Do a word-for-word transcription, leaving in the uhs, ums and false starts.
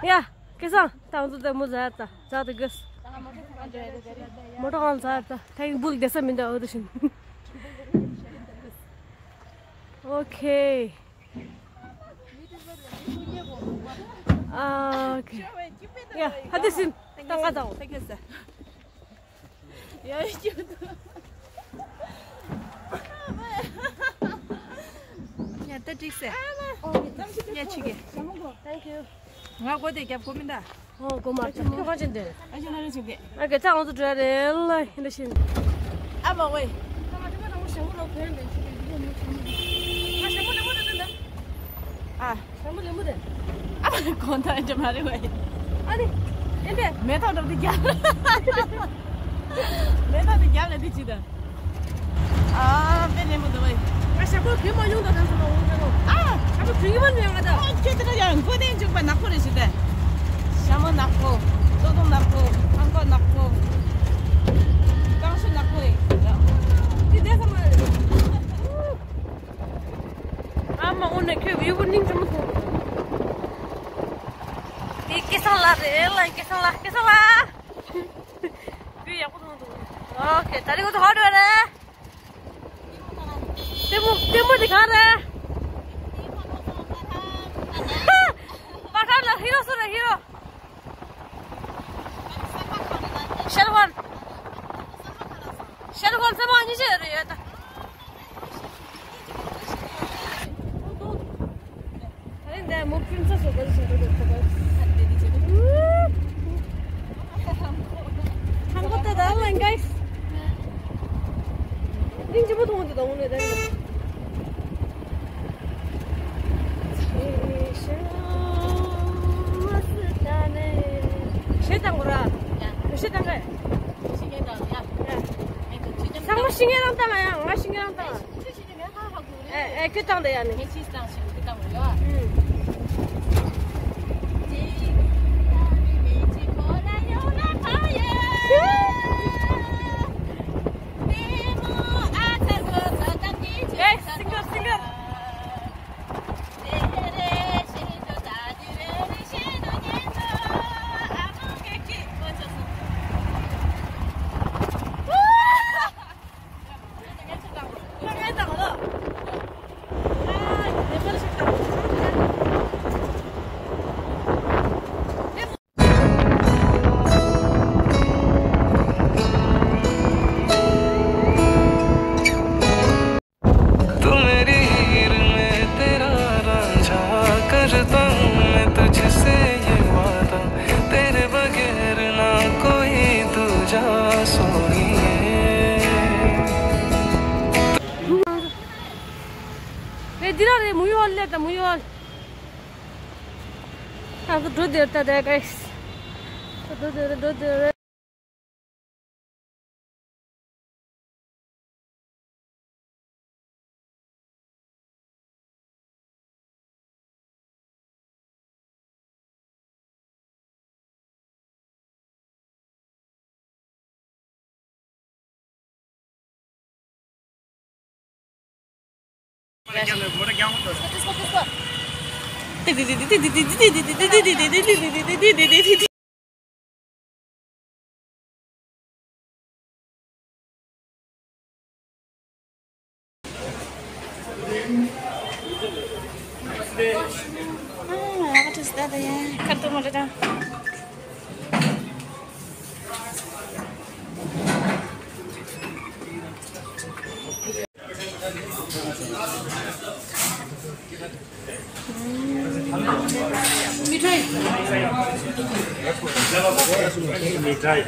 ཡ། སྐལ་བཟང་། ད་ང་ཚོ་ལྟད་མོ་ཟ་ཡ་ད། ཟ་ད་དགོས། མོ་ཊ་ཁང་ཟ་ཡ་ད། ད་ཡིན་འབུལ་བསྡད་ས་མི་འདུག་འོ་དེ་བཞིན། ཨོ་ཁེ། ཨ་ཨོ་ཁེ། ཡ། ཧ་དེ་སིན། ད་ང་ད་འོ། ཡ་ཡ་ད་འགྲིག་སེ། ཡ་ཆི་གེ། Thank you. ང་གོ་དེ་རྒྱབ་གོ་མིན་ད། ཨོ་གོ་མ་ཁྱོད་གང་ཅན་དེ། ཨ་ཅོ་ན་རེ་ཆི་གེ། ཨ་གེ་ཚང་འོ་ཚོ་འགྲོ་རེ་ལ་ཧིན་ད་ཤིན། ཨ་མ་ཝེ། ཨ། ཞྭ་མོ་ལེ་མོ་དེ་ཚོ་འདི། ཨ། ཞྭ་མོ་ལེ་མོ་དེ། ཨ་མ་གོང་ཐང་ཅོ་མ་རེད་ཝེ། ཨ་ནི། ཨེ་འདི། མེ་ཏོག་འགྲོ་དེ་རྒྱ། མེ་ཏོག་དེ་རྒྱ་ལ་དེ་ཅི་ད། ཨ། དཔེ་ལེ་མོ་འདུག་ཝེ། ཨ་ཞྭ་མོ་བུད་མ་ཡོང་ད་ད་ཚོ་ན་འོང་ད་ནོ། ཨ། ཞྭ་མོ་བུད་ཡོང་མ་ཡོང་ད། ཨ་ཁྱོད་དེ་ན་ཡང་མགོ་ནས་འཇུག་པ་ནག་པོ་རེད་ཞུ་དེ། ཞྭ་མོ་ནག་པོ། ལྟོ་ཐུང་ནག་པོ། ཁང་ཁོག་ནག་པོ། རྐང་ཤུ་ནག་པོ་ཡིན། དེ་བསྡད་ས་མ་རེད། ཨ་མ་འོ་ནས་ཁྱོད་ཡུ་གུར་སྙིང་རྗེ་མོ་མཐོང་། དེ་སྐལ་བཟང་ལགས་རེད་ལ། སྐལ་བཟང་ལགས། སྐལ་བཟང་ལགས། བུ་ཡག་པོ་མཐོང་འདུག་ཨོ་ཁེ། ད་རིང་ང་ཚོ་ཧོ་ཊེལ་རེད། ལྟད་མོ། ལྟད་མོ་དེ་གང་རེད། པ་ཁར་ལ་ཧི་རོ་སུ་རེད། ཧི་རོ། ཤེར་ཝན། ཤེར་ཝན་སེ་མ་གཉིས་ཆེ་རེད་ཡོད་ད། ཨ་ནི་འདི་མོ་པྲིན་སེ་སི་བཟོ་ག་ཞིག་འགྲོ་འགྲོ་ཐུབ་པ། ཧང་གོ་ད་ད་ལན་གའི་སི། ཨིན་ཇི་མོ་མཐོང་འདུག་ད་འོ་ནས་ད་ཡིན། ཞེ་དང་གོ་ར། ཞེ་དང་ག་ཚང་མ་ཤི་ངེ་རང་བཏང་ང་ཡང་། ང་ཤི་ངེ་རང་བཏང་ང་། ཨེ་ཨེ་ཁྱོད་བཏང་དེ་ཡ་ནི། ངས་ཕྱིས་བཏང་ཞིག་ཁྱོད་བཏང་མ་ཡོད། ཨེ་སིང་གར་སིང་གར། तू मेरी हीर, मैं तेरा रांझा, करता हूँ मैं तुझसे ये वादा, तेरे बगैर ना कोई दूजा सोनिए। ཨེ་འདི་ར་རེད། མུ་ཡོལ་ལས་ད་མུ་ཡོལ། ད་འགྲོ་དེར་ད་དེ་གས། འགྲོ་དེར་འགྲོ་དེར། मिठाई। मिठाई।